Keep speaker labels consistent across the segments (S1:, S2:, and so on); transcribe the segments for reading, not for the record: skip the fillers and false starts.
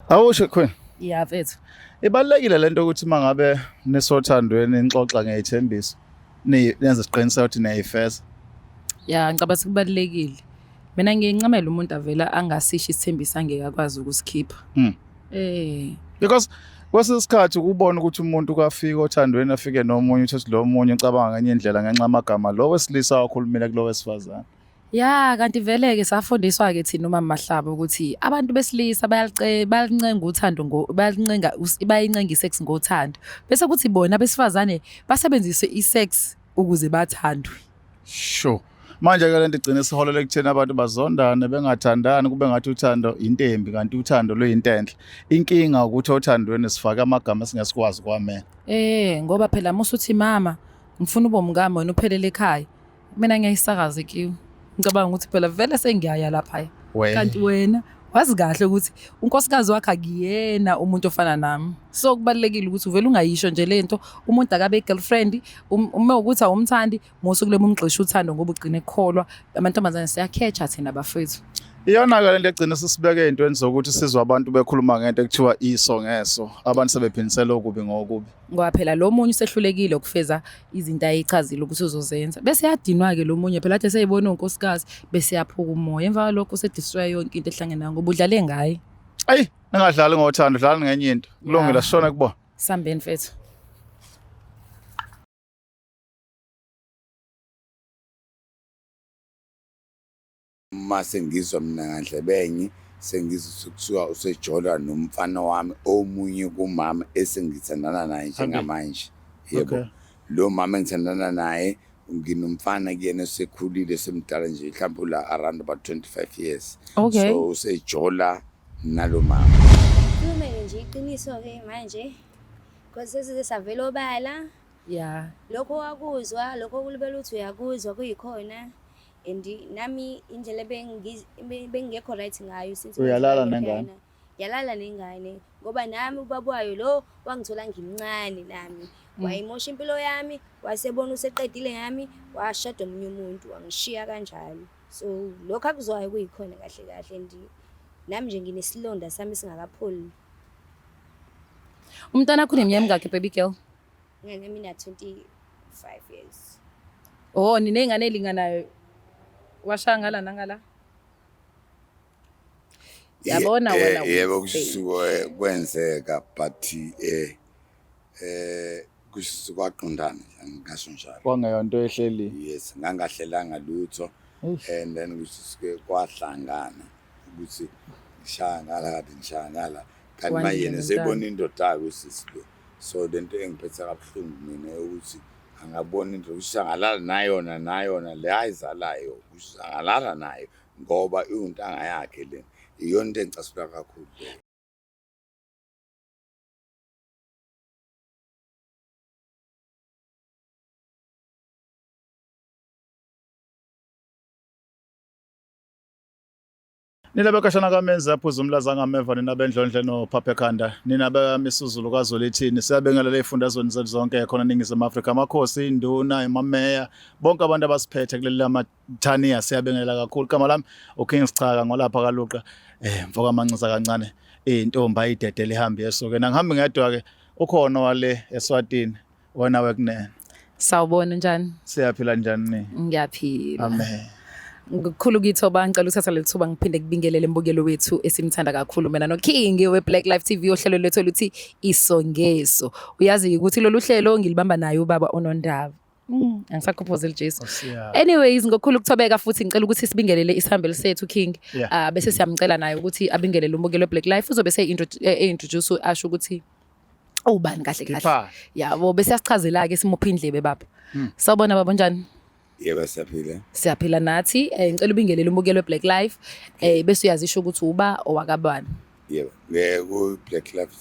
S1: Awusho Queen.
S2: Ya mfethu.
S1: Ibalulekile lento ukuthi mangabe nisothandweni nixoxa ngey'thembiso nenze isiqiniseko ukuthi niyayifeza.
S2: Ya ngicabanga ukuthi kubalulekile. Mina ngiyincamela umuntu avela angasisho isithembiso angeke akwazi ukusikhipha.
S1: Because kwesinye isikhathi ukubona ukuthi umuntu kafika othandweni afike nomunye uthathe lo munye ucabanga ngenye indlela ngenxa yamagama lo wesilisa wakhulumile kulo wesifazane.
S2: Ya kanti vele ke safundiswa ke thina umama Mahlaba ukuthi abantu besilisa bayalincenga uthando ngo bayalincenga bayincenga isex ngothando bese kuthi bona abesifazane basebenzise isex ukuze bathandwe.
S1: Sure. Manje ke lento igcina isiholela ekutheni abantu bazondane bengathandani kube ngathi uthando into embi kanti uthando luyinto enhle. Inkinga ukuthi othandweni sifake amagama esingesikwazi kwamela.
S2: Ngoba phela musuthi mama ngifuna ube umkami wena uphelele ekhaya. Mina ngiyayisakaza ikiwi. Ngicabanga ukuthi phela vele sengiyaya lapha. Kanti wena wazi kahle ukuthi unkosikazi wakhe akuyena umuntu ofana nami. So kubalulekile ukuthi uvele ungayisho nje lento, umuntu akabe girlfriend, uma ukuthi awumthandi, musuku lemu umgxisha uthando ngoba ugcine ekukholwa. Amantombazane siyakhetha thina bafethu.
S1: Iyona-ke lento egcina sisibeke ey'ntweni zokuthi sizwe abantu bekhuluma ngento ekuthiwa iso ngeso, abantu sebephindisela okubi ngokubi.
S2: Ngoba phela lo munye usehlulekile ukufeza izinto ayichazile ukuthi uzozenza, bese yadinwa-ke lo munye phela athi eseyibona unkosikazi bese yaphuka umoya, emva kwalokho usedestroya yonke into ehlangene nayo ngoba udlale ngaye.
S1: Ayi, ningadlali ngothando, dlalani ngenye into. Kulungile, sishone kubona.
S2: Sambeni mfethu.
S3: Uma sengizwa mina ngandlebenye sengizwa sekuthiwa usejola nomfana wami omunye kumama esengithandana naye njengamanje. Yebo.
S1: Okay.
S3: Lo mama engithandana naye nginomfana kuyena osekhulile semdala nje mhlawumbe ula around about 25 years.
S2: Okay.
S3: So usejola nalo mama.
S4: Khulume nje iqiniso ke manje because sesize savela obala.
S2: Yeah.
S4: Lokho wakuzwa, lokho kulibela ukuthi uyakuzwa kuyikhona. And nami indlela bengingekho right ngayo since
S1: Uyalala
S4: ngangifika
S1: nengane?
S4: laphayana. Ngiyalala nengane ngoba nami ubaba wayo lo wangithola ngimncane nami. Wayimosha impilo yami, wasebona useqedile ngami, washada omunye umuntu, wangishiya kanjalo. So lokho akuzwayo kuyikhona kahle kahle and nami nje nginesilonda sami singakapholi.
S2: Umntwana wakho uneminyaka emingaki baby girl?
S4: Ngane yami ina 25 years.
S2: Oh, niney'ngane ey'linganayo. Washaya ngala nangala? Yabona wena
S3: Yebo,
S2: ufake.
S3: kusuke kwenzeka but kusuke kwaqondana ngasho njalo.
S1: Kwangeyonto ehleli.
S3: Yes, ngangahlelanga lutho and then kusuke kwahlangana ukuthi ngishaya ngala kade ngishaya ngala kanti
S2: Wandile
S3: manje yena
S2: nomntana.
S3: sebona indoda yakhe usisi lo. So lento engiphethe kabuhlungu mina ukuthi angabona into ukuthi angalala nayona nayona le ayizalayo ukuthi angalala nayo ngoba iwuntanga yakhe le. Iyona into engicasula kakhulu leyo.
S1: Nina bekashana kamenzi aphuza umlaza ngameva, nina bendlondle nophapha ekhanda, nina bamisuzulu kaZwelithini, siyabingelela ey'fundazweni zethu zonke khona eNingizimu Afrika, amakhosi, induna, imameya, bonke abantu abasiphethe kuleli lamathaniya, siyabingelela kakhulu. Igama lami uKing Sichaka ngolapha kaLuqa, mfoka Mancinza kancane, intombi ayidedele ihambe yesuke. Nangihambi ngedwa-ke, ukhona wale eSwatini, wena wekunene.
S2: Sawubona, njani?
S1: Siyaphila, njani ni?
S2: Ngiyaphila.
S1: Amen.
S2: Ngokukhulu ukuyithoba ngicela ukuthatha leli thuba ngiphinde kubingelele embukelo wethu esimthanda kakhulu mina noKing we-Black Life TV ohlelo lwethu oluthi Iso Ngeso. Uyazi ukuthi lolu hlelo ngilibamba naye ubaba onondaba. Angisakhuphuzeli Jesu.
S1: Nkosi yami.
S2: Anyways, ngokukhulu ukuthobeka futhi ngicela ukuthi sibingelele isihambeli sethu King.
S1: Yeah.
S2: Bese siyamcela naye ukuthi abingelele umbukelo weBlack Life uzobe se-introduce asho ukuthi ubani kahle kahle.
S1: Khipha.
S2: Yabo bese siyasichazela ke simuphe indlebe baba. Sawubona baba, njani?
S3: Yebo, siyaphila.
S2: Siyaphila nathi. Ngicela ubingelele umbukelo weBlack Life. Bese uyazisho ukuthi uba owakabani.
S3: Yebo, ku Black Life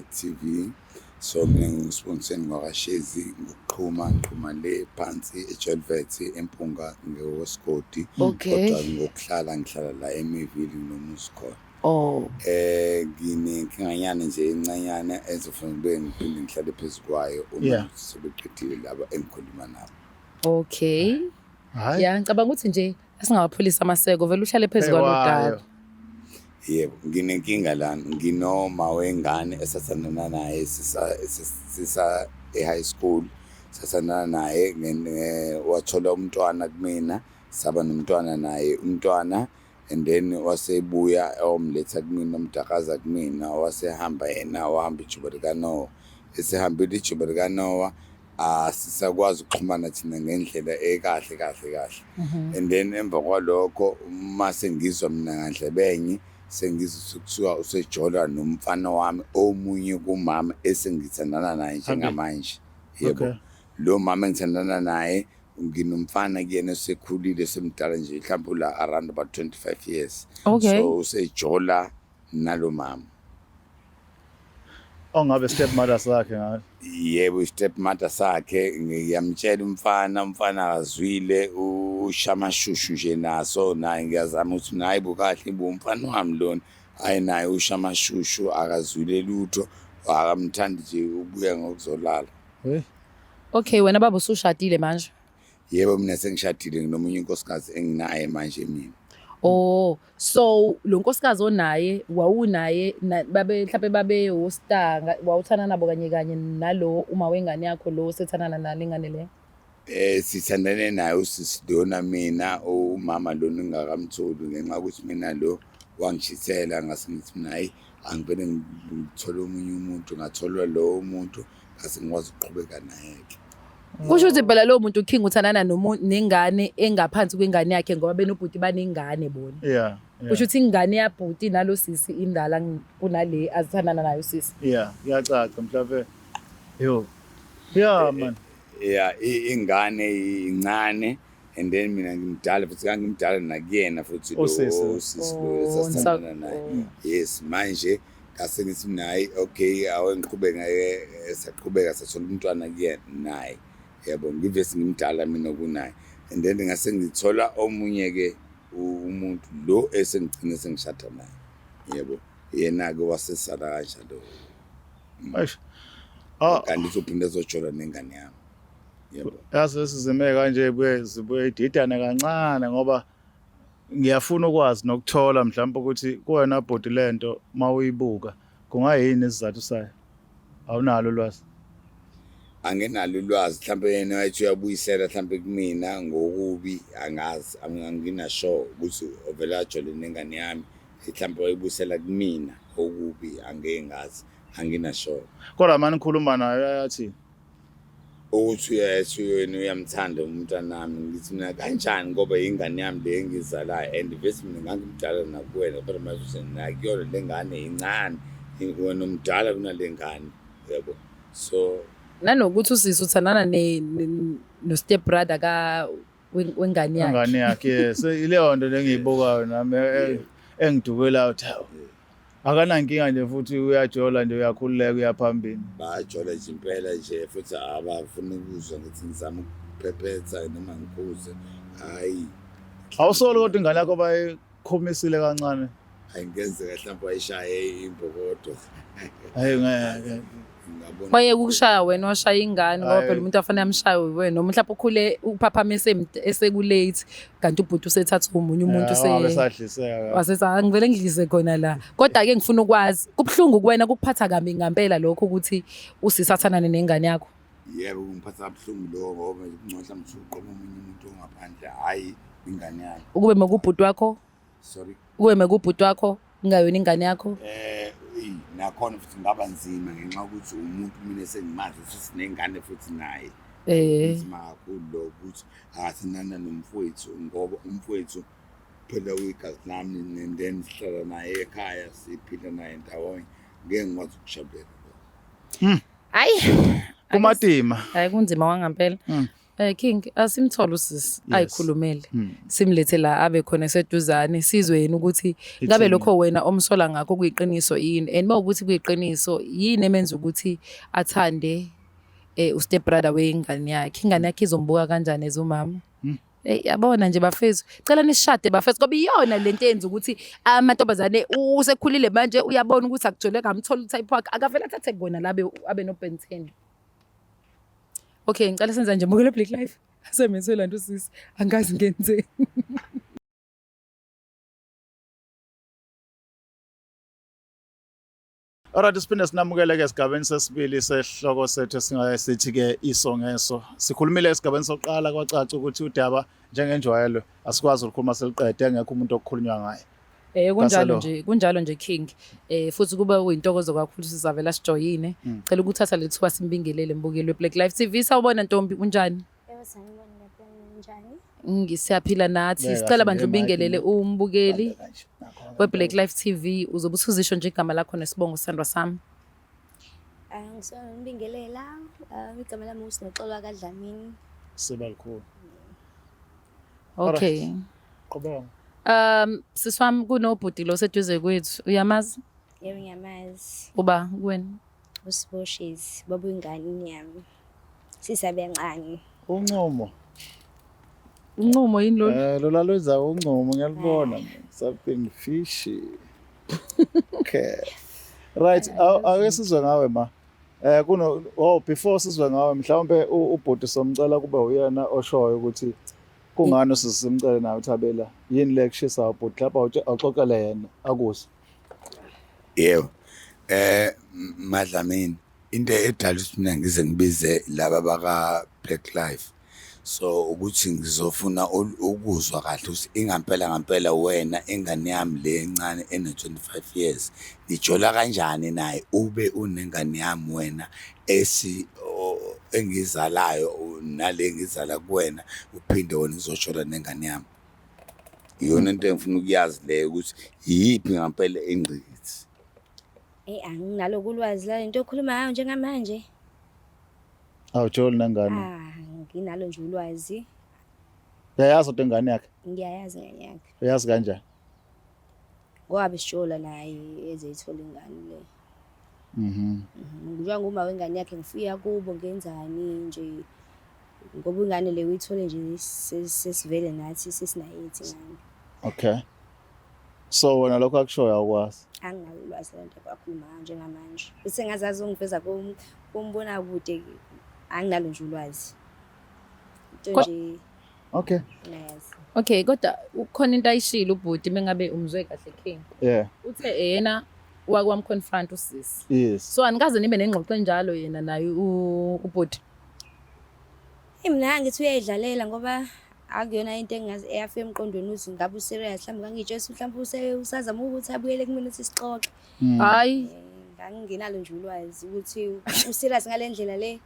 S3: TV. So mina nginguSibongiseni ngwakaShezi, ngokuqhuma ngiqhuma le phansi eJelvet eMpunga ngewosigodi.
S2: Okay.
S3: Kodwa ngokuhlala ngihlala la eMayville nomuzi khona.
S2: Oh.
S3: Nginenkinganyana nje encanyana ezofanele kube ngiphinde ngihlale phezu kwayo uma
S1: Yeah.
S3: sebeqedile laba engikhuluma nabo.
S2: Okay.
S1: Hayi.
S2: Ya, ngicabanga ukuthi nje asingawaphulisa amaseko, vele uhlale phezu
S1: Phezu
S2: kwalodaba.
S1: kwayo.
S3: Yebo, nginenkinga lana, nginoma wengane esathandana naye sisa e-high school, sasandana naye wathola umntwana kumina, saba nomntwana naye umntwana, and then wasebuya wamletha kumina, umdakaza kumina, wasehamba yena wahamba ijuba likaNoah. Esehambile ijuba likaNoah, asisakwazi ukuxhumana thina ngendlela ekahle kahle kahle. And then emva kwalokho uma sengizwa mina ngandlebenye, sengizwa kuthiwa usejola nomfana wami omunye kumama esengithandana naye njengamanje. Yebo. Lo mama engithandana naye nginomfana kuyena osekhulile, semdala nje, mhlawumbe ula around about 25 years. So usejola nalo mama.
S1: Ongabe step mother sakhe ngayo.
S3: Yebo, i-step mother sakhe. Ngiyamtshela umfana, umfana akazwile, ushamashushu nje naso naye. Ngiyazama ukuthi naye bukahle bu umfana wami lona, hayi naye ushamashushu, akazwile lutho, akamthandi nje, ubuya ngokuzolala.
S1: Hey.
S2: Okay, wena baba usushadile manje?
S3: Yebo, mina sengishadile, nginomunye unkosikazi enginaye manje mina.
S2: Oh, so lo nkosikazi onaye wawunaye babe mhlawumbe babe ostar, wawuthanda nabo kanye kanye nalo uma wengane yakho lo sethandana nale ngane le?
S3: Sithandane naye usisi lona mina, umama lona ngingakamtholi, ngenxa yokuthi mina lo wangishithela, ngase ngithi mina hayi, angivele ngithole omunye umuntu, ngatholwa lowo muntu, ngase ngikwazi ukuqhubeka naye-ke.
S2: Kusho ukuthi phela lowo muntu, King, uthandana nengane engaphansi kwengane yakhe, ngoba benobhuti banengane bona. Kusho ukuthi ingane yabhuti nalo sisi indala kunale azithandana nayo sisi.
S1: Yeah, kuyacaca mhlawumbe. Yo. Yeah man.
S3: Yeah, ingane incane and then mina ngimdala futhi, kangimdala nakuyena futhi lo
S1: Usisi.
S3: usisi lo esasithandana naye. Yes, manje ngase ngithi mina hayi, okay, awe ngiqhubeke ngeke, saqhubeka sathola umntwana kuyena naye. Yebo, ngivese ngimdala mina kunaye. And then ngase ngithola omunye ke umuntu lo esengigcine sengishada naye. Yebo, yena ke wasesala kanjalo.
S1: Eish. Ah,
S3: Kanti uzophinde ezojola nengane yami. Yebo.
S1: Yazi lesizime kanje buye zibuye ididane kancane, ngoba ngiyafuna ukwazi nokuthola mhlawumbe ukuthi kuwena bhuti lento mawuyibuka kungayini isizathu sayo. Awunalo ulwazi?
S3: Anginalo ulwazi, mhlawumbe yena wayethi uyabuyisela mhlawumbe kumina ngokubi, angazi, angina sure ukuthi ovele ajole nengane yami, mhlawumbe wayibuyisela kumina okubi, angeke ngazi, angina sure.
S1: Kodwa manje nikhuluma naye uyathi
S3: Ukuthi uyathi wena uyamthanda umntanami, ngithi mina kanjani, ngoba ingane yami le engizalayo, and vese mina ngangimdala nakuwena, kodwa manje uthi nakuyona le ngane incane, wena umdala kunale ngane, yabo, so
S2: Nanokuthi usisi uthandana no step brother ka wengane yakhe.
S1: Ingane yakhe, yes, ileyo nto lengiyibukayo nami engidukelayo ukuthi hawu, akanankinga nje futhi uyajola nje, uyakhululeka, uyaphambili.
S3: Bayajola nje impela nje, futhi abafuni ukuzwa ngithi ngizama ukuphephetha noma ngikhuze, hhayi.
S1: Awusoli kodwa ingane yakho bayikhumisile kancane?
S3: Ayingenzeka mhlawumbe wayishaye imbokodo.
S1: Hayi ngeke.
S3: Ngabona.
S2: Wayeka ukushaya wena, washaya ingane, ngoba
S1: Hhayi.
S2: phela umuntu afanele amshaye wena, noma mhlawumbe ukhule uphaphame esekulate, kanti ubhuti usethatha omunye umuntu.
S1: Wabe sadliseka.
S2: Wasethi angivele ngidlise khona la. Kodwa-ke ngifuna ukwazi, kubuhlungu kuwena, kukuphatha kabi ngampela lokho ukuthi usisi athandane nengane yakho?
S3: Yebo, kungiphatha kabuhlungu lokho, ngoba kungcono mhlawumbe usuqoma omunye umuntu ongaphandle, hhayi ingane yami.
S2: Ukube mekubhuti wakho?
S3: Sorry?
S2: Ukube mekubhuti wakho, kungayona ingane yakho?
S3: Eyi, nakhona futhi kungaba nzima ngenxa yokuthi umuntu mina sengimazi, sesinengane futhi naye. Kunzima kakhulu lokho ukuthi akathandana nomfowethu, ngoba umfowethu phela uyigazi lami, and then sihlala naye ekhaya, siphila naye ndawonye, ngeke ngikwazi ukushabulela lokho.
S2: Hayi.
S1: Kumatima.
S2: Hayi, kunzima kwangampela. King, asimthole usisi ayikhulumele. Simlethe la abe khona eseduzane, sizwe yena ukuthi ngabe
S1: Ithini?
S2: Lokho wena omsola ngakho kuyiqiniso yini, and mawukuthi kuyiqiniso, yini emenza ukuthi athande u-step brother wengane yakhe? Ingane yakhe izombuka kanjani as umama? Hey, yabona nje bafethu, cela nishade bafethu, ngoba iyona lento eyenza ukuthi amantombazane usekhulile manje uyabona ukuthi akujole, ngamthola utype wakhe, akavele athathe kona la abe no Ben 10. Okay, ngicela senza nje, bukele Black Life. Asemethe lanto usisi, angazi ngenzeni.
S1: Alright, siphinde sinamukele ke esigabeni sesibili sesihloko sethu esingaye sithi ke iso ngeso. Sikhulumile esigabeni sokuqala kwacaca ukuthi udaba njengenjwayelo asikwazi ukukhuluma seliqede engekho umuntu okukhulunywa ngaye.
S2: Kunjalo
S1: Kaselo.
S2: nje, kunjalo nje King. Futhi kuba kuyintokozo kakhulu sizavela sijoyine. Cela ukuthatha lethuba simbingelele mbukeli weBlack Life TV. Sawubona ntombi, unjani?
S4: Yebo, sanibona, ngiyaphila, ninjani?
S2: Siyaphila nathi.
S1: Beka
S2: Sicela
S1: kahle
S2: bandla
S1: nje
S2: ubingelele
S1: mic.
S2: umbukeli
S1: Kanje, nakho-ke.
S2: weBlack Life TV. Uzobe usuzisho nje igama lakho nesibongo, sithandwa sami.
S4: Ah, ngisona ngibingelela. Ah, igama lami uSinoxolo kaDlamini.
S1: Siba likhulu.
S2: Okay.
S1: Qhubeka.
S2: Sisi wami, kunobhuti lo seduze kwethu. Uyamazi?
S4: Yebo, ngiyamazi.
S2: Uba kuwena?
S4: USiboshezi, baba ingane yami. Sisabencane.
S1: Uncumo.
S2: Uncumo yini lolu?
S1: Lola lwenza uncumo, ngiyalibona. Something fishy. Okay. Right, ake sizwe ngawe ma. Kuno oh before sizwe ngawe, mhlawumbe ubhuti somcela kube uyena oshoyo ukuthi kungani sisimcele naye uthabela. Yini le kushisayo bhuti lapha, awuxoxele yena akuzwe.
S3: Yebo. Madlamini, into edala ukuthi mina ngize ngibize laba baka Black Life. So ukuthi ngizofuna ukuzwa kahle ukuthi ingampela ngampela wena ingane yami le encane ene 25 years nijola kanjani naye, ube unengane yami wena esi engizalayo nale ngizala kuwena, uphinde wena uzojola nengane yami. Iyona into engifuna ukuyazi leyo, ukuthi iyiphi ngampela ingqikithi.
S4: Eh, anginalo ulwazi la into okhuluma ngayo njengamanje.
S1: Awujoli nengane.
S4: Ah, nginalo nje ulwazi.
S1: Uyayazi kodwa ingane yakhe?
S4: Ngiyayazi ingane yakhe.
S1: Uyazi kanjani?
S4: Ngoba besijola naye ezeyithola ingane le. Njengoba wengane yakhe ngifika kubo ngenzani nje, ngoba ingane le uyithole nje sesivele nathi sesinayethi ingane.
S1: Okay. So wena lokho akushoyo awukwazi.
S4: Anginalo ulwazi lento akhuluma ngayo njengamanje. Bese ngazazi ongiveza kumbona kude, anginalo nje ulwazi. Into nje ngiyayazi.
S2: Okay, kodwa ukhona into ayishilo ubhuti, mengabe umzwe kahle, King. Uthe yena wake wamconfront usisi. So anikaze nibe nengxoxo enjalo yena naye ubhuti?
S4: Hey, mina ngithi uyayidlalela ngoba akuyona into engazi eyafika emqondweni ukuthi ngabe userious, mhlawumbe ngangitshela ukuthi mhlawumbe usazama ukuthi abuyele kumina ukuthi sixoxe.
S2: Hayi.
S4: Ngangingenalo nje ulwazi ukuthi userious ngale ndlela le.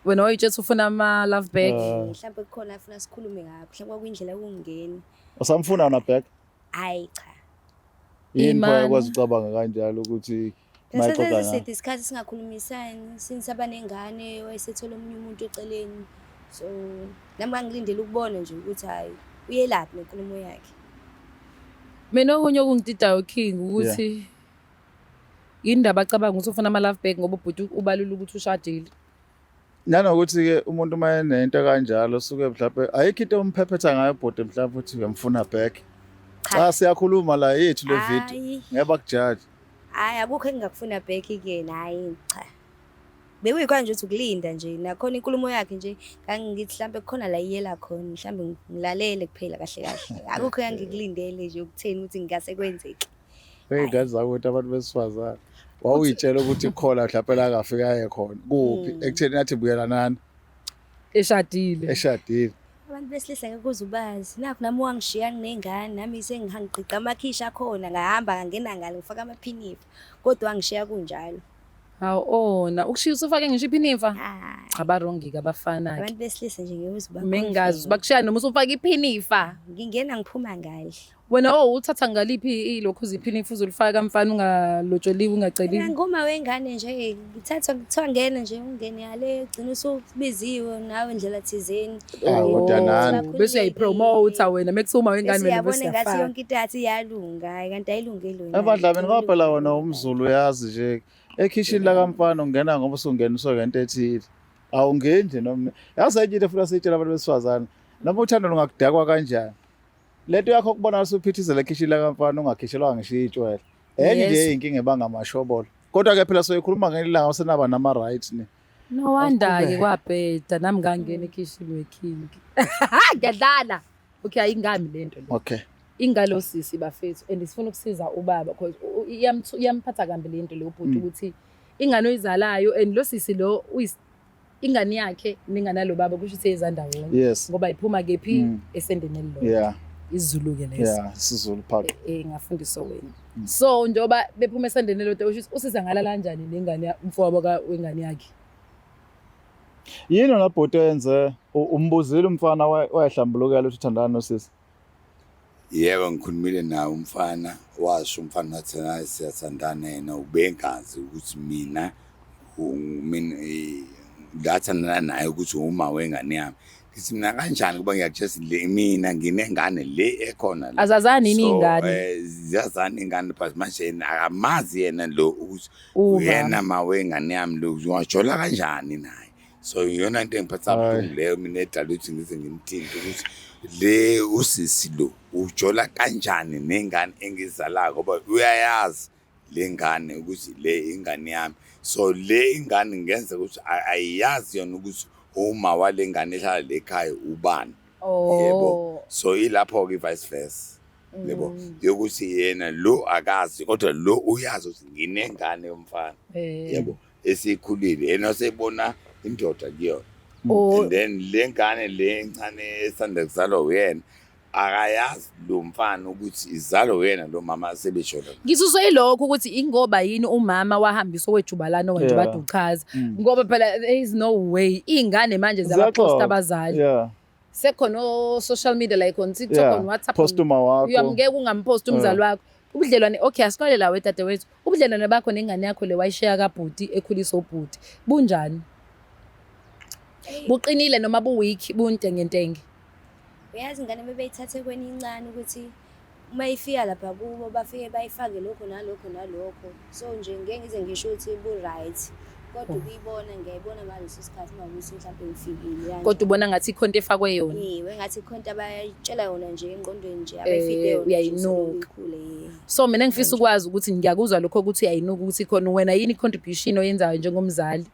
S2: Wena wayitshela ufuna ama love back.
S4: Mhlawumbe kukhona afuna sikhulume ngakho, mhlawumbe kwakuyindlela yokungena.
S1: Usamfuna wena back?
S4: Hayi cha.
S1: Yini pho
S2: Imani.
S1: yakwazi ucabanga kanjalo ukuthi
S4: Phela
S1: mayixoxa ngayo?
S4: seside isikhathi singakhulumisani since abanengane, wayesethola omunye umuntu eceleni. So nami ngangilindele ukubona nje ukuthi hayi, uyelaphi nenkulumo yakhe.
S2: Mina okunye okungididayo, King, ukuthi indaba acabanga ukuthi ufuna ama love back ngoba ubhuti ubalula ukuthi ushadile.
S1: Nanokuthi-ke umuntu uma enento kanjalo suke mhlawumbe ayikho into omphephetha ngayo bhuti, mhlawumbe uthi uyamfuna back.
S4: Cha.
S1: Cha, siyakhuluma la, yethu le video.
S4: Hayi.
S1: Ngeke bakujaji.
S4: Hayi, akukho engingakufuna back kuyena, hayi cha. Bekuyikhona nje ukuthi ukulinda nje, nakhona inkulumo yakhe nje ngangithi mhlambe kukhona la iyela khona, mhlambe ngilalele kuphela kahle kahle. Akukho engangikulindele nje ukutheni ukuthi ngingase kwenzeke.
S1: Iy'ngane zakuthi abantu besifazane. Wawuyitshela ukuthi khona mhlawumbe la angafika aye khona. Kuphi? Ekutheni nathi buyelanani
S2: Eshadile.
S1: Eshadile.
S4: Abantu besilisa ngeke uze ubazi. Nakhu nami wangishiya nginengane, nami sengihangigqiqa amakhishi akhona, ngahamba ngangena ngale ngifaka amaphinifa. Kodwa wangishiya kunjalo.
S2: Hawu, ona ukushiya usufake ngisho iphinifa.
S4: Hayi.
S2: Cha, ba-wrong-ke abafana ke.
S4: Abantu besilisa nje ngeke uze
S2: Mengazi bakushiya noma usufake iphinifa.
S4: Ngingena ngiphuma ngale.
S2: Wena oh uthatha ngaliphi ilokhu uziphinifa uzolifaka mfana ungalotsholiwe, ungaceliwe?
S4: Mina nguma wengane nje, ngithathwa kuthiwa ngena nje, ungene ngale, ugcina usubiziwe nawe ndlela thizeni.
S1: Ah, kodwa nani.
S2: Bese uyayipromota wena mekuthiwa uma wengane
S4: Bese
S2: wena
S4: uyabona
S2: bese
S4: ngathi
S2: uyafaka.
S4: yonke into yathi iyalunga, hayi kanti ayilungeli wena.
S1: Abadlamini, ngoba phela wena umZulu uyazi nje ekhishini lakamfana ungena ngoba usungeniswe ngento ethile. Awungeni nje noma yazi enye into efuna siyitshela abantu besifazane, noma uthando lungakudakwa kanjani. Lento yakho kubona usuphithizela ekhishini lakamfana ungakhishelwa ngisho itshwele. Enye nje inkinga ebanga amashobolo. Kodwa ke phela soyikhuluma ngelanga usenaba nama rights ni.
S2: No wonder ke
S1: Asiqhubeke.
S2: kwabheda nami ngangena ekhishini weKing. Ngiyadlala. Okay, ayingami lento le.
S1: Okay.
S2: Ingalo sisi bafethu, and sifuna ukusiza ubaba because iyamphatha kambi le nto le ubhuti, ukuthi ingane oyizalayo and lo sisi lo ingane yakhe nengane yalo baba kusho ukuthi eyezandawonye, ngoba iphuma kephi? Esendeni elilodwa. IsiZulu-ke leso.
S1: Yeah, isiZulu phaka.
S2: Ngafundiswa wena. So njengoba bephuma esendeni elilodwa, kusho ukuthi usiza ngalala kanjani nengane umfowabo wengane yakhe?
S1: Yini wena bhuti oyenze umbuzile umfana wayehlambulukela ukuthi uthandana nosisi?
S3: Yebo, ngikhulumile naye umfana, washo umfana wathi naye siyathandana, yena ubengazi ukuthi mina mina ngathandana naye ukuthi uma wengane yami. Ngithi mina kanjani, kuba ngiyakutshela le mina nginengane le ekhona la.
S2: Azazani yini
S3: So,
S2: iy'ngane?
S3: Ziyazana iy'ngane, but manje yena akamazi yena lo ukuthi
S2: Umama.
S3: uyena ma wengane yami lo, ungajola kanjani naye? So iyona into engiphatha
S1: Hhayi.
S3: kabuhlungu leyo mina, edala ukuthi ngize ngimthinte ukuthi le usisi lo ujola kanjani nengane engizalayo, ngoba uyayazi le ngane ukuthi le ingane yami. So le ingane ngenza ukuthi ayiyazi yona ukuthi uma wale ngane ehlala le ekhaya ubani. Yebo. So ilapho-ke i-vice versa yebo, yokuthi yena lo akazi kodwa lo uyazi ukuthi nginengane yomfana, yebo, esikhulile, yena osebona indoda kuyona. And then le ngane le encane esanda kuzalwa uyena, akayazi lo mfana ukuthi izalwa uyena lo mama sebeshona.
S2: Ngisuswe yilokho ukuthi ingoba yini umama wahambisa owejubalana wanje, bade uchaza, ngoba phela there is no way iy'ngane manje zabaposta
S1: Ziyaxoxa.
S2: abazali, sekhona o-social media like on TikTok, on WhatsApp.
S1: Post uma wakho.
S2: Uyamngeke ungamposti umzali wakho. Ubudlelwane, okay, asiqale la wedadewethu, ubudlelwane bakho nengane yakho le wayishiya kabhuti, ekhulisa ubhuti, bunjani? Buqinile noma bu-weak, buntengentenge?
S4: Uyazi, ingane bebeyithathe kweni incane, ukuthi uma ifika lapha kubo bafike bayifake lokho nalokho nalokho. So nje ngeke ngize ngisho ukuthi bu-right, kodwa ukuyibona ngiyayibona ngaleso sikhathi uma ukuthi mhlawumbe ngifikile kanjalo.
S2: Kodwa ubona ngathi ikhona into efakwe yona?
S4: Yebo, engathi khona into abayitshela yona nje engqondweni nje, abayifide yona nje,
S2: Uyayinuka.
S4: ikhule, yebo.
S2: So mina ngifisa ukwazi ukuthi ngiyakuzwa lokho ukuthi uyayinuka, ukuthi khona wena yini i-contribution oyenzayo njengomzali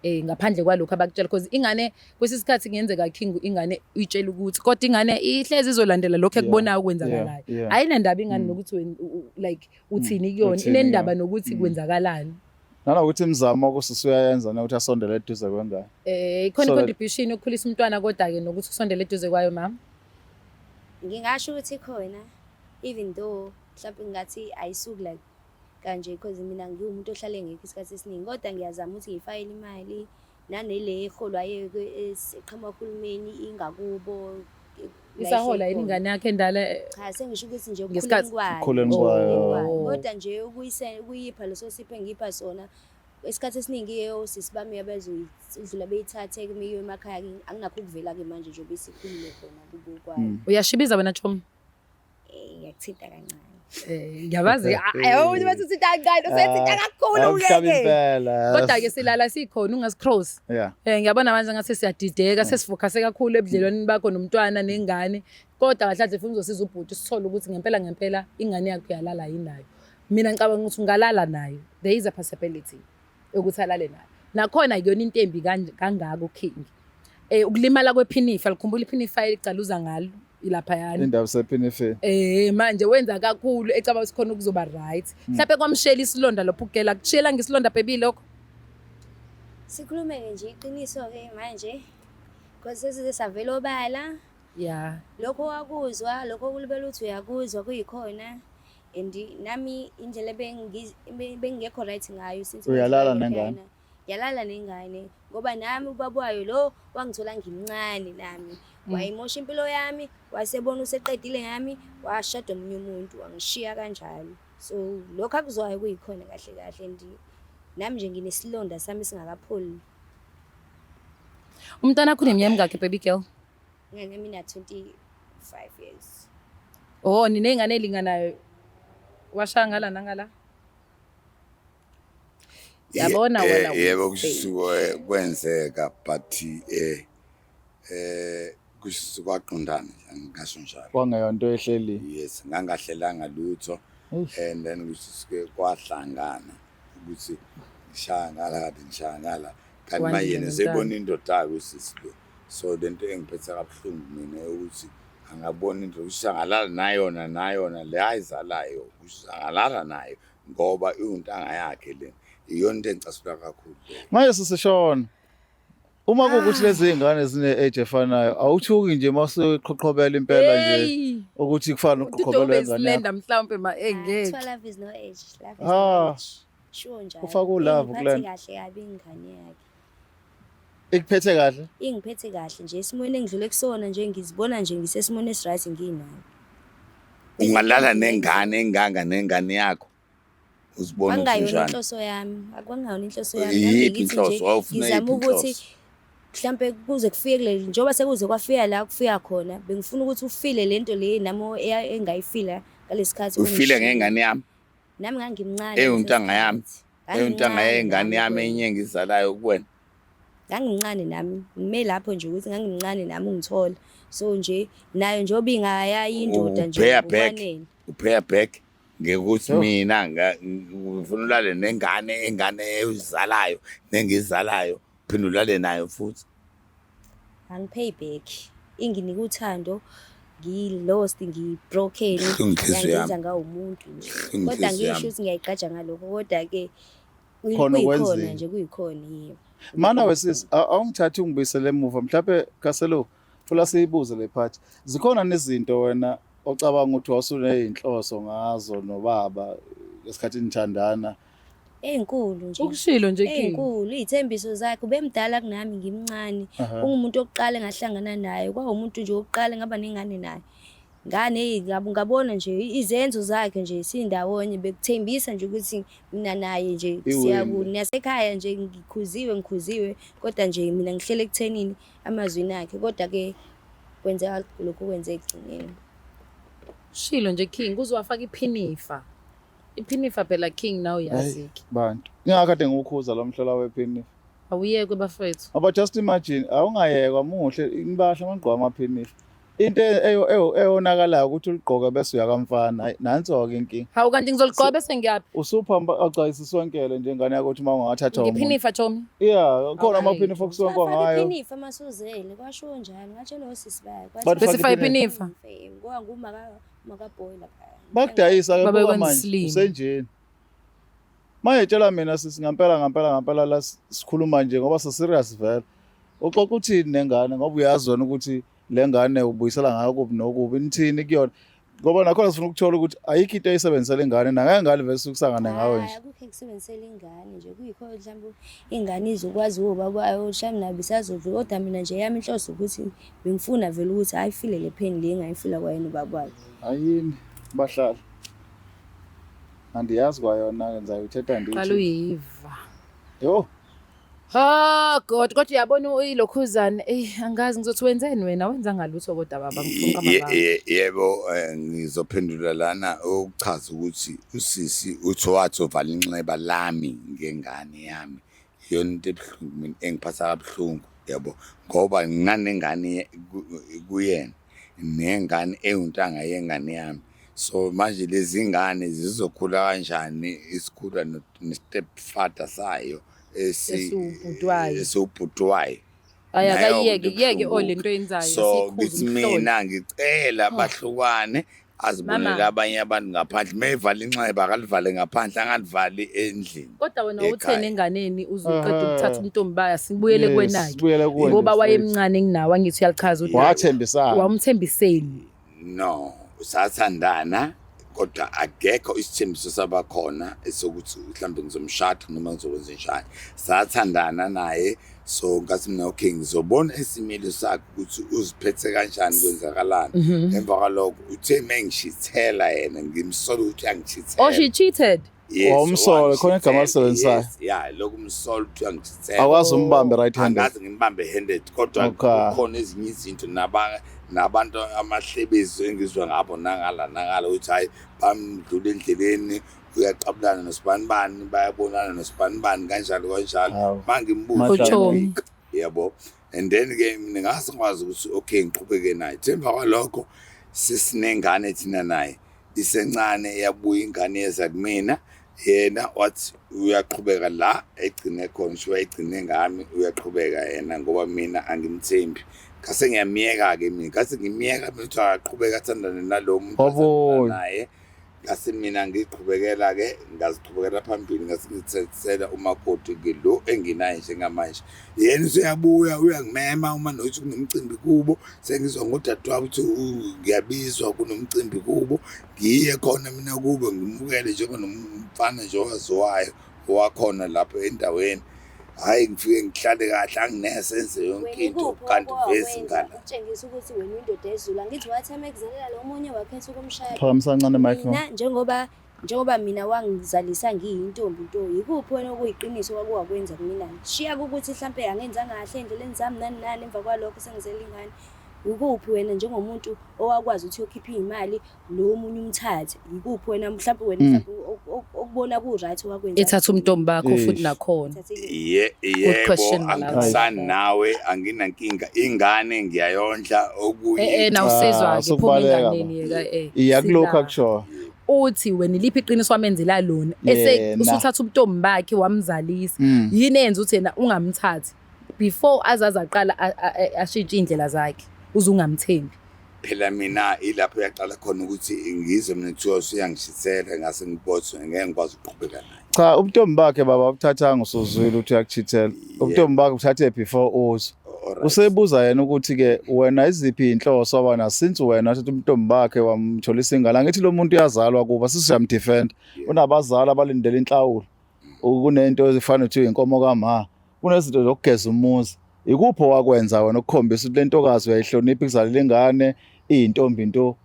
S2: ngaphandle kwalokho abakutshela, because ingane kwesinye isikhathi kungenzeka, King, ingane uyitshela ukuthi, kodwa ingane ihlezi izolandela lokho ekubonayo okwenzakalayo. Ayinandaba ingane nokuthi like uthini kuyona,
S1: Uthini
S2: inendaba
S1: kuyona.
S2: nokuthi kwenzakalani.
S1: Nanokuthi imizamo kusisi uyayenza nokuthi asondele eduze kwengane.
S2: Ikhona
S1: So that-
S2: i-contribution yokukhulisa umntwana, kodwa-ke nokuthi usondele eduze kwayo, mama?
S4: Ngingasho ukuthi khona, even though mhlawumbe ngingathi ayisuki like kanje, because mina ngiwumuntu ohlale ngekho isikhathi esiningi, kodwa ngiyazama ukuthi ngiyifakele imali nanele eholwayo eqhamuka kuhulumeni ingakubo la
S2: Isahola
S4: ihleli
S2: yini
S4: khona.
S2: ingane yakhe endala?
S4: Cha, sengisho ukuthi nje
S2: Ngesikhathi-
S4: ekukhuleni kwayo.
S1: Ekukhuleni
S2: kwayo.
S4: Ekukhuleni kwayo. Kodwa nje ukuyipha leso sipho engipha sona, isikhathi esiningi osisi bami abezoyidlula beyithathe kumiwe emakhaya, anginakho ukuvela-ke manje njengoba isikhulile khona kubo kwayo.
S2: Uyashibiza wena, chomi?
S4: Ngiyakuthinta kancane.
S2: Ngiyabazi ukuthi bathi uthinta kancane, usethinta kakhulu.
S1: Akuhlaba
S2: Ke
S1: impela.
S2: kodwa-ke silala sikhona, ungasicross. Ngiyabona manje ngathi siyadideka, sesifocuse kakhulu ebudlelwaneni bakho nomntwana nengane, kodwa kahle kahle funa uzosiza ubhuti sithole ukuthi ngempela ngempela ingane yakho uyalala yinayo. Mina ngicabanga ukuthi ungalala nayo, there is a possibility yokuthi alale nayo. Nakhona akuyona into embi kangako, King. Ukulimala kwephinifa, likhumbula iphinifa elicaluza ngalo ilaphayana.
S1: Indaba sephinifa.
S2: Manje wenza kakhulu ecabanga ukuthi khona kuzoba right. Mhlawumbe kwamshela isilonda lapho ukugela, kushela ngesilonda baby lokho.
S4: Sikhulume-ke nje iqiniso-ke manje, because sesize savela obala. Lokho wakuzwa, lokho kulibela ukuthi uyakuzwa kuyikhona, and nami indlela bengingekho right ngayo since
S1: Uyalala
S4: ngafika
S1: nengane?
S4: laphayana. Ngiyalala nengane, ngoba nami ubaba wayo lo wangithola ngimncane nami, wayimosha impilo yami, wasebona useqedile ngami, washada omunye umuntu, wangishiya kanjalo. So lokho akuzwayo kuyikhona kahle kahle, and nami nje nginesilonda sami singakapholi.
S2: Umntwana wakho uneminyaka emingakhi, baby girl?
S4: Ngane mina 25 years.
S2: Oh, niney'ngane ey'linganayo. Washaya ngala nangala. Yabona wena
S3: Yebo.
S2: Wednesday.
S3: Kusuke kwenzeka, but kusuke kwaqondana nje, ngingasho njalo.
S1: Kwangeyonto ehleli.
S3: Yes, ngangahlelanga lutho.
S1: Eish.
S3: And then kusuke kwahlangana ukuthi ngishaya ngala kade ngishaya ngala, kanti
S2: Wandile
S3: manje yena
S2: nomntwana.
S3: sebona indoda yakhe usisi lo. So lento engiphethe kabuhlungu mina ukuthi Angabona into ukuthi angalala nayona nayona le ayizalayo, ukuthi angalala nayo ngoba iwuntanga yakhe le. Iyona into engicasula kakhulu leyo.
S1: Manje sisishona. Uma kuwukuthi lezi zingane zine age efanayo, awuthuki nje masuqhoqhobela impela nje
S2: Hey!
S1: ukuthi kufana
S2: Ududo
S1: nokuqhoqhobela ingane yakho.
S2: ube-slender mhlawumpe ma engeke.
S4: Kuthiwa love is no age. Love is
S1: Ah.
S4: no age. Sure njalo.
S1: Ufake u-love
S4: Ingiphathe
S1: kulena.
S4: kahle kabi ingane yakhe.
S1: Ikuphethe kahle?
S4: Ingiphethe kahle nje esimweni engidlule kusona nje ngizibona nje ngisesimweni esi-right nginayo.
S3: Ungalala nengane enganga nengane yakho. Uzibona ukuthi
S4: Kwangayona
S3: unjani.
S4: inhloso yami. Akwangayona inhloso yami.
S3: Iyiphi
S4: Ngangithi nje
S3: inhloso? Wawufuna
S4: ngizama
S3: yiphi
S4: ukuthi
S3: inhloso?
S4: mhlampe kuze kufike kuleli njengoba sekuze kwafika la kufika khona bengifuna ukuthi ufile lento le nami engayifila ngalesikhathi
S3: Ufile
S4: ungishiya.
S3: ngengane yami.
S4: Nami ngangimncane
S3: Ewuntanga yami.
S4: ngaleso
S3: Ewuntanga
S4: sikhathi.
S3: yengane yami
S4: Ngangincane
S3: enye engizalayo kuwena.
S4: Ngangimncane nami ngime lapho nje ukuthi ngangimncane nami ungithola so nje nayo njengoba ingaya indoda nje
S3: Ubheya back.
S4: ngokwanele.
S3: Ubheya back ngekuthi
S1: Yho.
S3: mina ngifuna ulale nengane engane eyizalayo nengizalayo phinde ulale nayo futhi.
S4: Angi-pay back inginika uthando ngi-lost ngi-broken
S3: Ibuhlungu inhliziyo
S4: yangenza
S3: yami.
S4: ngawumuntu nje
S3: Ibuhlungu
S4: kodwa
S3: inhliziyo
S4: ngisho
S3: yami.
S4: ukuthi ngiyayigqaja ngalokho kodwa-ke
S1: Khona
S4: kuyikhona
S1: okwenzile.
S4: nje kuyikhona yebo.
S1: Mana wesisi, awungithathi ungibuyisele emuva mhlawumbe Kaselo funa siyibuze le part. Zikhona nezinto wena ocabanga ukuthi wawusuneyinhloso ngazo nobaba ngesikhathi nithandana?
S4: Ey'nkulu nje.
S2: Ukushilo nje King.
S4: Ey'nkulu iy'thembiso zakhe ubemdala kunami ngimncane.
S1: Aha.
S4: Ungumuntu wokuqala engahlangana naye, kwawumuntu nje wokuqala engaba nengane naye. Ngane ngabona nje izenzo zakhe nje sindawonye bekuthembisa nje ukuthi mina naye nje
S1: Iwindi.
S4: siyakuna. Nasekhaya nje ngikhuziwe ngikhuziwe kodwa nje mina ngihlele ekuthenini amazwini akhe kodwa-ke kwenzeka lokhu kwenzeka ekugcineni.
S2: Shilo nje King uzowafaka iphinifa. Iphinifa phela King nawe uyazi-ke.
S1: Bantu. Ngingakade ngiwukhuza lo mhlola wephinifa.
S2: Awuyekwe bafethu.
S1: Ngoba just imagine awungayekwa muhle nibasha amagqoka amaphinifa. Into eyonakalayo ukuthi uligqoke bese uyakamfana. Hayi nanso-ke inkinga.
S2: Hawu kanti ngizoligqoka bese ngiyaphi?
S1: Usuphamba acayisiswenkele nje ingane yakho ukuthi uma ungathatha umuntu.
S2: Ngiphinifa Chomi.
S1: Yeah, khona
S2: Awuyi.
S1: amaphinifa okusonkwa
S4: Wafaka
S1: ngayo.
S4: iphinifa masuzele kwashiwo njalo ngatshelwa osisi bakhe.
S1: Bathi
S2: Bese
S1: faka
S2: faka
S1: iphinifa.
S2: iphinifa.
S4: Ngoba ngumakaboy lapha.
S1: Bakudayisa ke
S2: Babe
S1: buka
S2: kwenza
S1: manje
S2: isilima.
S1: usenjeni. Manje tshela mina sisi ngampela ngampela ngampela la sikhuluma nje ngoba siserious vele. Uxoxa uthini nengane ngoba uyazi wena ukuthi le ngane ubuyisela ngayo kubi nokubi nithini kuyona. Ngoba nakhona sifuna ukuthola ukuthi ayikho into eyisebenzisela ingane nangeke ngale vese ukusangana ngawe
S4: Hhayi,
S1: nje.
S4: akukho ekusebenzisela ingane nje kuyikho mhlawumbe ingane izokwazi obaba bayo mhlawumbe nabo isazodlula kodwa mina nje yami inhloso ukuthi bengifuna vele ukuthi hhayi file le pheni le engayifila kwayena ubaba wakhe.
S1: Ayini bahlala. Andiyazi kwayona ke ngizayithetha
S2: Qala
S1: ndithi.
S2: uyiva.
S1: Yho,
S2: Oh God, kodwa uyabona ilokhuzana, eyi angazi ngizothi wenzeni wena, wenza ngalutho kodwa baba ngifuna amabanga.
S3: Yebo, ngizophendula lana ukuchaza ukuthi usisi uthi wathi uvala inxeba lami ngengane yami. Iyona into ebuhlungu mina engiphatha kabuhlungu yabo ngoba nginanengane kuyena nengane ewuntanga yengane yami. So manje lezi ngane zizokhula kanjani isikhula ne-step father sayo
S2: Esiwubhuti wayo.
S3: esiwubhuti wayo.
S2: Hayi
S3: Nayo
S2: akayiyeke,
S3: into
S2: yeke
S3: ebuhlungu.
S2: o lento oyenzayo
S3: So
S2: sikhuze
S3: ngithi
S2: umhlolo.
S3: mina ngicela bahlukane azibonele
S2: Mama.
S3: abanye abantu ngaphandle mevala inxeba akalivale ngaphandle angalivali endlini.
S2: Kodwa wena
S3: Ekhaya.
S2: utheni enganeni uzoqeda
S1: Ehhe.
S2: ukuthatha untombi bayo sibuyele
S1: Yes,
S2: kuwena-ke.
S1: sibuyele kuwena
S2: Ngoba
S1: straight.
S2: wayemncane kunawe angithi uyalichaza ukuthi
S1: Wathembisana.
S2: wamthembiseni.
S3: No, sathandana kodwa akekho isithembiso sabakhona esokuthi mhlawumbe ngizomshada noma ngizokwenza njani. Sathandana naye so ngathi mina okay ngizobona isimilo sakhe ukuthi uziphethe kanjani kwenzakalani. Emva kwalokho uthe mengishithela yena ngimsola ukuthi
S2: Oh
S3: uyangishithela.
S2: she cheated.
S3: Yes,
S1: Wawumsola, khona igama alisebenzisayo.
S3: Yes, yeah, lokhu umsola ukuthi uyangishithela.
S1: Akwazi umbambe right handed.
S3: Angazi ngimbambe handed kodwa
S1: Okay.
S3: kukhona ezinye izinto nabantu amahlebezi engizwa ngabo nangala nangala ukuthi hayi bamdlula endleleni uyaqabulana nosibanibani bayabonana nosibanibani kanjalo kanjalo
S1: Hawu.
S3: mangimbuza
S2: Uchomi.
S3: yabo and then ke mina ngase ngikwazi ukuthi okay ngiqhubeke naye themba kwalokho sesinengane thina naye isencane yabuya ingane yeza kumina yena wathi uyaqhubeka la egcine khona ngisho wayegcine ngami uyaqhubeka yena ngoba mina angimthembi. Ngase ngiyamyeka-ke mina, ngase ngimyeka mina ukuthi akaqhubeke athandane nalo muntu
S1: Wabuya.
S3: athandana naye. Ngase mina ngiqhubekela-ke, ngaziqhubekela phambili, ngase ngithethisela umakoti-ke lo enginaye njengamanje. Yena useyabuya uyangimema uma nokuthi kunomcimbi kubo, sengizwa ngodadewabo ukuthi ngiyabizwa kunomcimbi kubo, ngiye khona mina kubo ngimukele njengonomfana nje owaziwayo owakhona lapho endaweni. Hhayi, ngifike ngihlale kahle, anginese enze yonke
S4: Wena
S3: into,
S4: ikuphi
S3: kanti vesi
S4: owakwenza
S3: ngala.
S4: ukutshengisa ukuthi wena uyindoda ezulu? Angithi wathi uma ekuzalela lo munye wakhetha ukumshaya.
S1: Phakamisa kancane mic.
S4: Mina njengoba mina wangizalisa ngiyintombi nto, yikuphi wena okuyiqiniso owake wakwenza kumina? Shiya ukuthi hlampe angenzanga kahle ey'ndleleni zami nani nani, emva kwalokho sengizele ingane. Yikuphi wena njengomuntu owakwazi ukuthi uyokhipha iy'mali lo omunye umthathe? Yikuphi wena mhlampe wena mhlampe okubona ku-right owakwenza?
S2: Ethatha umntombi bakho futhi
S1: Eish.
S2: nakhona.
S4: Thathile.
S3: Yebo,
S2: question, Malala.
S3: angiphikisani nawe, anginankinga. Ingane ngiyayondla, okunye
S2: Eh nawusizwa
S1: Ah,
S2: ke phuma
S1: sukubaleka
S2: enganeni yeka eh.
S1: Iya kulokhu
S2: Sila.
S1: akushoyo.
S2: Uthi wena iliphi iqiniso wamenzela lona ese
S1: Yena.
S2: usuthatha ubuntombi bakhe wamzalisa. Yini eyenza ukuthi yena ungamthathi before azaze aqala ashintshe indlela zakhe uze ungamthembi?
S3: Phela mina ilapho yaqala khona ukuthi ngizwe mina kuthiwa usuyangishisela, ngase ngibotshwe, ngeke ngikwazi ukuqhubeka naye.
S1: Cha, ubuntombi bakhe baba ubuthathanga usuzwile ukuthi uyakuchithela. Ubuntombi bakhe ubuthathe before uzwe.
S3: Alright.
S1: Usebuza yena ukuthi ke wena iziphi inhloso abana since wena wathatha ubuntombi bakhe wamtholisa ingane. Angithi lo muntu uyazalwa kuba sisiyamdefend. Unabazali abalindele inhlawulo. Kunento ezifana nokuthi inkomo kama. Kunezinto zokugeza umuzi. Ikuphi owakwenza wena ukukhombisa ukuthi le ntokazi uyayihlonipha, ikuzalela ingane, iyintombi nto?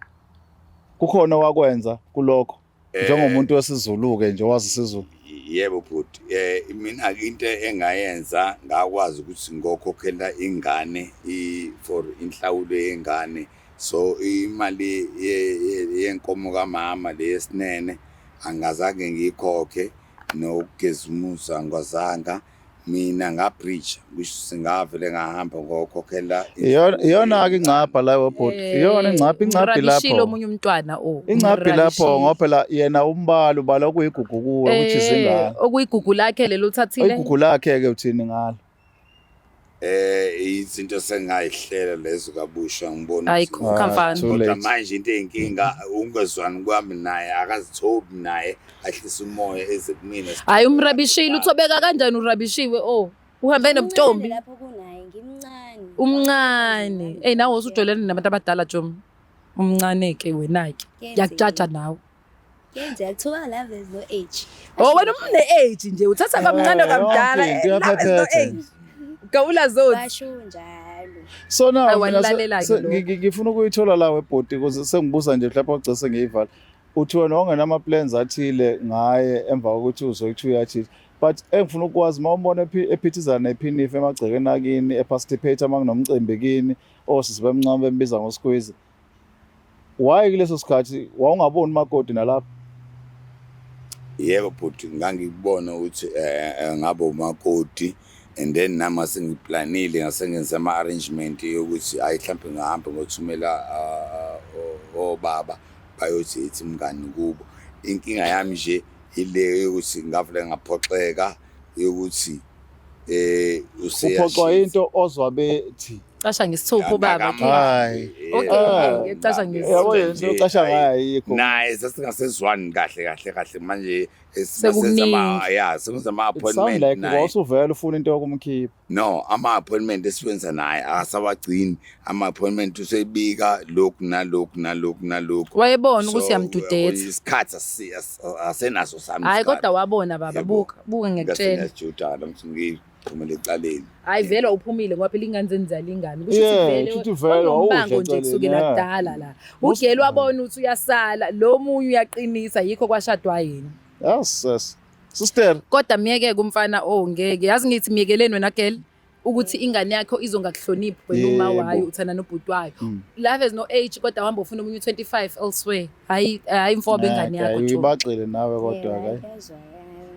S1: Kukhona owakwenza kulokho njengomuntu wesiZulu-ke nje owazi isiZulu?
S3: Yebo bhuti, mina into engayenza ngakwazi ukuthi ngokhokhela ingane for inhlawulo yengane. So imali yenkomo kamama le yesinene angazange ngiyikhokhe, nokugeza umuzi angikwazanga. Mina ngabridge, kusho singavele ngahamba ngokhokhela.
S1: Iyona-ke ingcabha la webhuti, iyona ingcabha, ingcabhi
S2: Umrabishile
S1: lapho.
S2: omunye umntwana o.
S1: Ingcabhi lapho
S2: umrabishile.
S1: ngoba phela yena umbala ubala okuyigugu kuwe which is ingane.
S2: Okuyigugu lakhe lelo uthathile.
S1: Igugu lakhe-ke uthini ngalo?
S3: Izinto sengayihlela lezo kabusha, ngibona
S2: Hayi,
S3: ukuthi
S2: khuphuka mfana.
S1: Too
S3: Kodwa
S1: late.
S3: manje into eyinkinga ungezwani kwami naye, akazithobi naye, ahlise umoya eze kumina.
S2: Hayi, umrabishile, uthobeka kanjani urabishiwe oh? Uhambe nobuntombi.
S4: Ngimncane lapho kunaye, ngimncane.
S2: Umncane. Ey, nawe usujolene nabantu abadala Jom. Umncane ke wena ke.
S4: Kuyenzeka.
S2: Ngiyakujaja nawe.
S4: Kuyenzeka kuthiwa love has no age.
S2: Oh, wena umne age nje uthatha kamncane kamdala.
S1: Yonke into
S2: Love has no
S1: iyaphatheka.
S2: age. Gawula zothi.
S4: Basho njalo.
S1: So now
S2: Ayi,
S1: mina
S2: wanilalela-ke lokho.
S1: ngifuna ukuyithola la webhodi ukuze sengibuza nje mhlawumbe ogcine sengiyivala. Uthi wena wawungenama plans athile ngaye emva kokuthi uzoyithi uyathile. But engifuna ukwazi uma umbona ephithizana nephinifa emagcekeni akini, eparticipate uma kunomcimbi kini, osisi bemncane bembiza ngosqueeze. Why kuleso sikhathi wawungaboni umakoti nalapho?
S3: Yebo bhuti, ngangikubona ukuthi ngabe umakoti, and then nami sengiplanile, ngase ngenza ama-arrangement yokuthi hayi mhlawumbe ngihambe ngothumela obaba bayothi ethi mngani kubo. Inkinga yami nje ile yokuthi ngavele ngaphoxeka yokuthi
S1: Uphoxwa into ozwa bethi.
S2: Casha ngesithupha ubaba.
S1: Hayi.
S2: Okay, ngiyacasha ngesithupha.
S1: Yabo yena ucasha ngayo ayikho.
S3: Naye sasingasezwani kahle kahle kahle manje.
S2: Sekukuningi.
S3: Ya, sekunza ama
S1: It sound
S3: appointment
S1: like
S3: naye.
S1: wawusuvela ufuna into yokumkhipha.
S3: No, ama appointment esiwenza naye akasawagcini. Ama appointment usebika lokhu nalokhu nalokhu nalokhu.
S2: Wayebona ukuthi
S3: So,
S2: uyamdudetha.
S3: isikhathi asenaso sami.
S2: Hayi,
S3: isikhathi.
S2: kodwa wabona baba,
S3: Yebo.
S2: buka, buka ngiyakutshela.
S3: Ngase ngithi ngiphumele ecaleni.
S2: Hayi vele uphumile ngoba phela ingane zenu ziyalingana. Kusho
S1: Yeah,
S2: ukuthi
S1: kusho
S2: vele
S1: ukuthi vele wawudla
S2: kwakunombango nje
S1: eceleni,
S2: kusukela
S1: yeah.
S2: kudala la. Ugeli wabona ukuthi uyasala, lo munye uyaqinisa, yikho kwashadwa yena.
S1: Yes, yes. Sister,
S2: Kodwa miyeke kumfana oh ngeke. Yazi ngithi miyekeleni wena girl ukuthi ingane yakho izongakuhloniphi wena uma wayo uthanda nobhuti wayo. Love has no age, kodwa uhamba ufuna omunye u25 elsewhere. Hayi hayi mfobe ingane yakho Joe.
S1: Uyibaxile nawe kodwa
S4: Yeah,
S1: ke.
S4: ngiyezwa, yeah.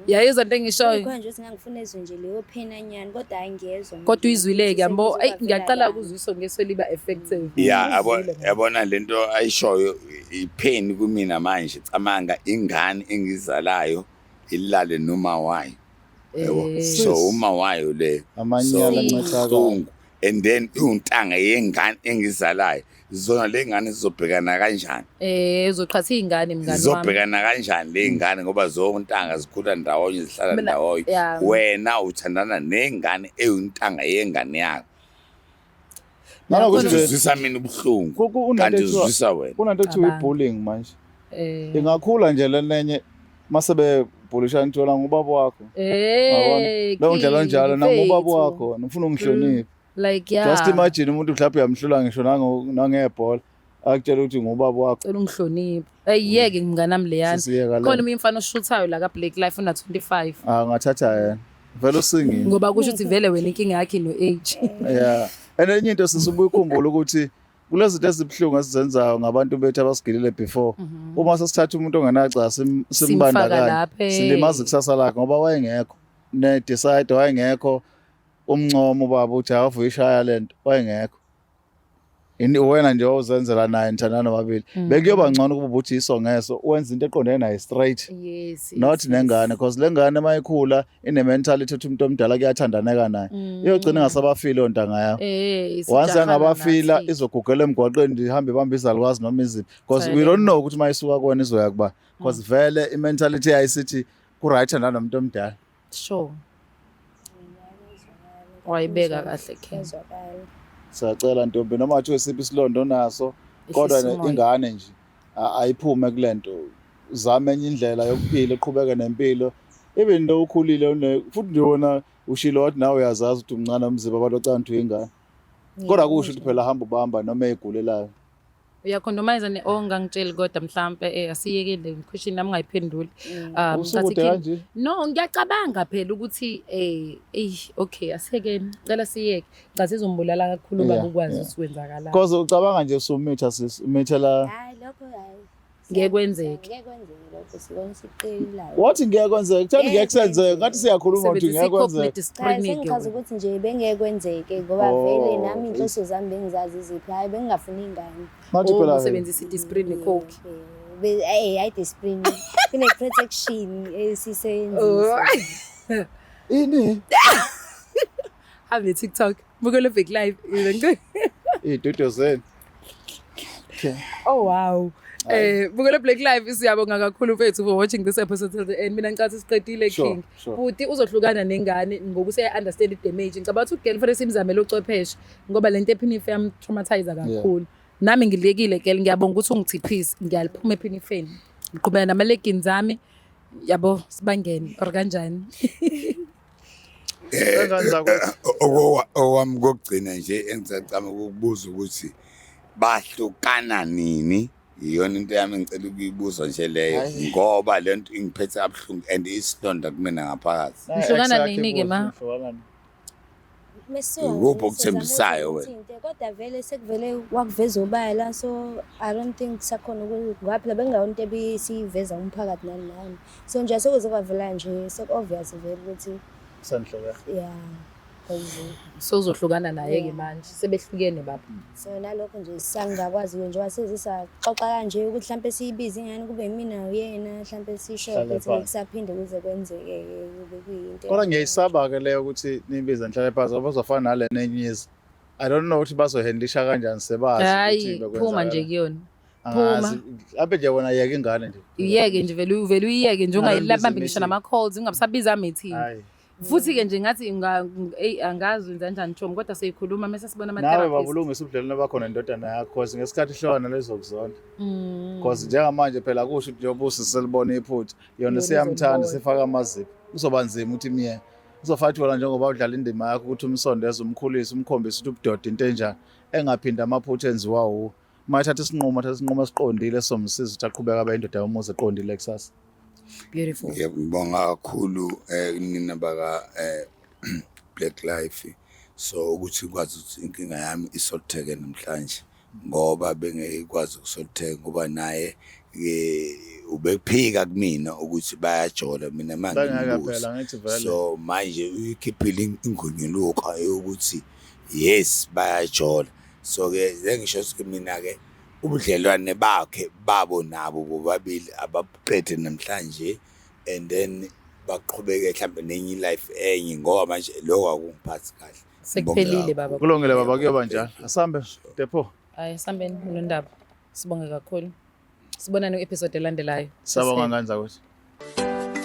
S2: Yayizwa into engishoyo.
S4: Ikhona nje ukuthi ngangifuna ezwe nje leyo phenanyana, kodwa hayi ngiyezwa.
S2: Kodwa uyizwile-ke yabo, eyi ngiyaqala
S4: Sekuzovela
S2: ukuzwiswa ngeso liba effective.
S3: Ya,
S2: Uyizwile manje.
S3: yabona lento ayishoyo ipain kumina manje. Camanga ingane engizalayo ilale noma wayo. Yabo.
S2: Eh.
S3: So uma wayo le.
S1: Amanyala
S3: So,
S1: ancethakala.
S3: kubuhlungu. And then iwuntanga yengane engizalayo, zona le ngane zizobhekana kanjani?
S2: Uzoqhatha iy'ngane, mngani wami.
S3: Zizobhekana kanjani le ngane, ngoba zontanga zikhula ndawonye, zihlala ndawonye? Wena uthandana nengane ewuntanga yengane yakho.
S1: Nanokuthi nje
S3: Uzwisa mina ubuhlungu,
S1: kunento
S3: kanti uzwisa wena.
S1: Kunento ethiwa
S2: Cabanga.
S1: i-bullying manje. Ingakhula nje lenenye mase bebhulisha nthola ngubaba wakho.
S2: Eh,
S1: Leyo ndlela njalo nangubaba
S2: mfethu.
S1: wakho, ufuna ungihloniphe.
S2: Like, yeah.
S1: Just imagine umuntu mhlawumbe uyamhlula ngisho nangebhola, akutshela ukuthi ngubaba wakho.
S2: Cela ungihloniphe. Eyiyeke mngani wami leyana.
S1: Sisiyeka le.
S2: Khona omunye umfana oshuthayo la ka Black Life una 25.
S1: Ah, ngathatha yena. Vele usingile.
S2: Ngoba kusho ukuthi vele wena inkinga yakhe no age.
S1: Yeah. And enye into sisubuye ukhumbula ukuthi kulezi zinto ezibuhlungu esizenzayo ngabantu bethu abasigilile before, uma sesithatha umuntu ongenacala
S2: Simfaka
S1: simbandakanye,
S2: lapha, eh.
S1: silimaza ikusasa lakhe, ngoba wayengekho ne decide, wayengekho umncomo ubaba uthi awuvuyishaya lento, wayengekho. Ini wena nje owuzenzela naye, nithandana nobabili. Bekuyoba ngcono ukuba uthi iso ngeso, wenza into eqondene naye straight, not nengane, because le ngane mayikhula ine mentality ukuthi umuntu omdala kuyathandaneka naye, iyogcina ingasabafile ontanga yakho. Once
S2: Sijahana
S1: yangabafila,
S2: nathi.
S1: izogugela emgwaqeni, ihambe ibambe izalukazi noma iziphi, because we
S2: Vele.
S1: don't know ukuthi mayisuka kuwena izoya kuba, because vele i-mentality yayisithi ku-right nomuntu omdala.
S2: Sure. Wayibeka kahle, King.
S4: Kuyezwakala.
S1: Siyacela ntombi, noma kuthiwa isiphi isilonda onaso, kodwa
S2: Ehlisa umoya.
S1: ingane nje ayiphume kule nto, uzame enye indlela yokuphila, uqhubeke nempilo, even though ukhulile futhi nje wona ushilo wathi nawe uyazazi ukuthi umncane umzimba, abantu bacanga ukuthi uyingane, kodwa kusho ukuthi phela hamba ubamba noma ey'gulelayo.
S2: Uyakhondomayiza ne oh, ngangitsheli, kodwa mhlambe asiyekele question nami ngayiphenduli.
S1: Usukude
S2: Ngathi King,
S1: kanje.
S2: No, ngiyacabanga phela ukuthi okay, asiyekeni. Cela siyeke. Cha, sizombulala kakhulu baba ukwazi ukuthi kwenzakalani.
S1: Because ucabanga nje usumitha, sisumithela.
S4: Hayi, lokho hayi.
S2: Ngeke kwenzeke.
S4: Ngeke kwenzeke lokho, sibona siqelayo.
S1: Wathi ngeke kwenzeke, kuthani ngeke kusenzeke, ngathi siyakhuluma ukuthi
S2: Sebenzisa
S1: ngeke
S2: i-coke
S1: kwenzeke.
S4: Cha,
S2: ne-Disprin-ke
S4: sengichaza
S2: wena.
S4: ukuthi nje bengeke kwenzeke ngoba
S1: Oh,
S4: vele nami inhloso zami bengizazi iziphi. Hayi, bengingafuni ingane.
S1: Ngathi
S2: Oh,
S1: phela
S2: usebenzisa i-Disprin ne-coke.
S4: Hayi, Disprin. Kune protection esisebenzisa.
S1: Ini?
S2: Have TikTok. Bukele Big Live.
S1: Iy'dudo zenu. Okay.
S2: Oh wow. Bukele Black Live, siyabonga kakhulu mfethu for watching this episode till the end. Mina ngicathi siqedile, King.
S1: Sure.
S2: Futhi uzohlukana nengane ngoba useya understand i-damage. Ngicabanga ukuthi ugirl fanele simzamele ucwepheshe ngoba lento ephinifa yam-traumatize kakhulu. Nami ngilekile girl, ngiyabonga ukuthi ungithiphise. Ngiyaliphuma ephinifeni. Ngiqhubeka nama leggings ami. Yabo, sibangene or kanjani?
S1: Kanjani zakwethu?
S3: Owami kokugcina nje engisacama ukukubuza ukuthi bahlukana nini, iyona into yami engicela ukuyibuza nje leyo,
S1: Hhayi.
S3: ngoba le nto ingiphethe kabuhlungu and isilonda kumina ngaphakathi.
S2: Nihlukana
S1: Ex yakhe
S2: nini-ke,
S1: ibuza,
S2: ma?
S1: nihlukana nini?
S3: Ikuphi okuthembisayo wena?
S4: Kodwa vele sekuvele wakuveza obala, so I don't think sakhona ngoba phela bengayona into ebisiyiveza umphakathi nani nani, so nje sekuze kwavela nje, seku-obvious vele ukuthi
S1: Senihlukene.
S4: Yeah, 'cause
S2: So uzohlukana naye-ke manje. Sebehlukene baba.
S4: So nalokho nje sangakwazi njengoba sezisaxoxa kanje ukuthi mhlampe siyibize ingane, kube yimina uyena, mhlampe sisho
S1: Hlale
S4: ukuthi
S1: phansi.
S4: kusaphinde kuze kwenzeke kube kuyinto.
S1: Kodwa ngiyayisaba-ke leyo ukuthi niyibize nihlale phansi, ngoba bazofana nale nenyiza. I don't know ukuthi bazohandlisha kanjani sebazi
S2: Hayi,
S1: ukuthi
S2: phuma nje
S1: bekwenzakala.
S2: kuyona.
S1: Angazi. Abe nje wena yeka ingane nje.
S2: Uyeke nje vele, uvele uyiyeke nje, ungayilabambi ngisho
S1: meeting.
S2: nama-calls, ungabisabiza meeting.
S1: Hayi.
S2: Futhi-ke nje ngathi eyi, angazi wenza kanjani chomi, kodwa siyikhuluma mase sibona
S1: Nawe
S2: ama-therapist.
S1: babulungisa ubudlelwane bakho nendodana yakho, cause ngesikhathi ihlokana lezokuzonda. Cause njengamanje phela kusho ukuthi njengoba usiselibona iphutha, yona
S2: Yona
S1: siyamthanda,
S2: izolibona.
S1: sifaka amazipho. Kuzoba nzima ukuthi imiyeke. Uzofaka ukuthi wena njengoba udlala indima yakho ukuthi umsondeze, umkhulise, umkhombise ukuthi ubudoda into enjani, engaphindi amaphutha enziwa wuwe. Uma ethatha isinqumo, athatha isinqumo esiqondile esizomsiza ukuthi aqhubeke abe indoda yomuzi eqondile kusasa.
S2: Beautiful.
S3: Ngiyabonga kakhulu nina baka Black Life, so ukuthi ikwazi ukuthi inkinga yami isolveke namhlanje, ngoba bengeke ikwazi ukusolveka ngoba naye ke ubephika kumina ukuthi bayajola, mina manje
S1: Bengeke
S3: ngimbuza.
S1: phela ngithi vele.
S3: So manje uyikhiphile ingonyuluka yokuthi yes, bayajola, so ke sengisho ukuthi mina ke ubudlelwane bakhe babo nabo bobabili ababuqede namhlanje and then baqhubeke mhlambe nenye life enye, ngoba manje lokho akungiphathi kahle.
S2: Sekuphelile baba.
S1: Kulungile baba, kuyoba njalo. Asambe depho.
S2: Hayi sambeni nondaba. Sibonge kakhulu. Sibonane ku-episode elandelayo.
S1: Sabonga ngani zakwethu.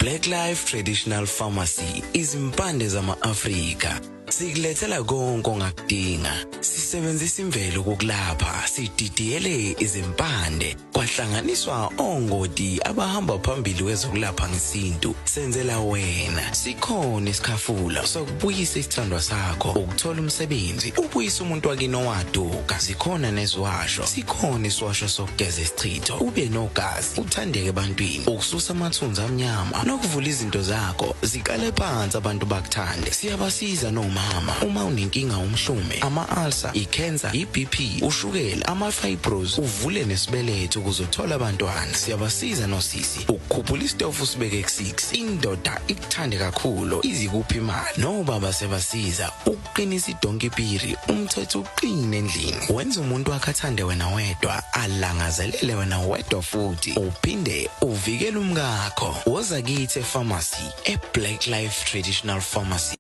S5: Black Life Traditional Pharmacy izimpande zama-Afrika sikulethela konke ongakudinga. Sisebenzisa imvelo ukukulapha, sididiyele izimpande kwahlanganiswa ongoti abahamba phambili kwezokulapha ngesintu. Senzela wena, sikhona isikhafula sokubuyisa isithandwa sakho, ukuthola umsebenzi, ubuyise umuntu wakini owaduka. Zikhona neziwasho, sikhona isiwasho sokugeza isichitho, ube nogazi, uthandeke ebantwini, ukususa amathunzi amnyama nokuvula izinto zakho ziqale phansi abantu bakuthande. Siyabasiza nomama uma unenkinga, umhlume, ama-ulcer, i-cancer, i-BP, ushukela, ama-fibros, uvule nesibeletho ukuze uthole abantwana. Siyabasiza nosisi ukukhuphula isitofu usibeke ku-6, indoda ikuthande kakhulu, izikuphi imali. Nobaba siyabasiza ukuqinisa idonkipiri, umthetho uqine endlini, wenza umuntu wakhe athande wena wedwa, alangazelele wena wedwa, futhi uphinde uvikele umkakho. Woza kithi e-pharmacy, e-Black Life Traditional Pharmacy.